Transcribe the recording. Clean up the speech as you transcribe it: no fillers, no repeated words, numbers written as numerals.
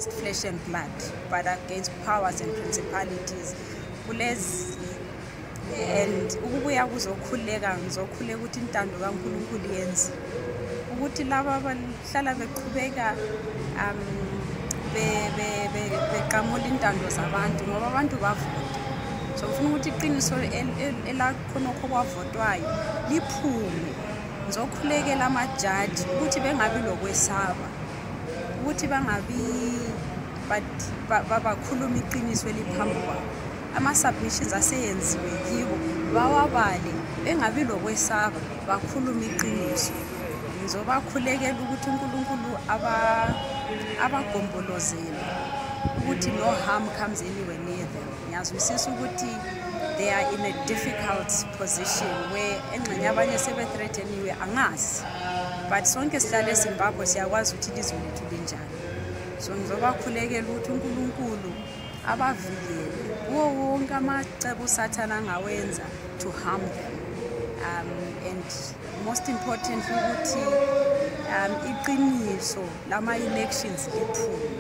Against flesh and blood, but against powers and principalities. Kulezi and ukubuya kuzokhuleka, ngizokhuleka ukuthi intando kaNkulunkulu yenziwe, ukuthi laba abahlala beqhubeka beqamula intando zabantu, ngoba abantu bavota. So ngifuna ukuthi iqiniso elakhonokho kwavotwayo liphume. Ngizokhulekela amajaji ukuthi bengabi lokwesaba, ukuthi bangabi but bakhuluma iqiniso eliphambi kwabo. Ama-submissions aseyenziwe kibo bawabale, bengabi lokwesaba, bakhulume iqiniso. Ngizobakhulekela ukuthi uNkulunkulu abagombolozele, ukuthi no harm comes anywhere near them. Ngiyazwisisa ukuthi they are in a difficult position where engxenye abanye sebe-threateniwe, angazi, but sonke sihlala eZimbabwe, siyakwazi ukuthi ilizwe lethu linjani. So ngizobakhulekela ukuthi uNkulunkulu abavikele kuwo wonke amacebo uSathane angawenza to harm them, and most importantly ukuthi iqiniso lama-elections liphume.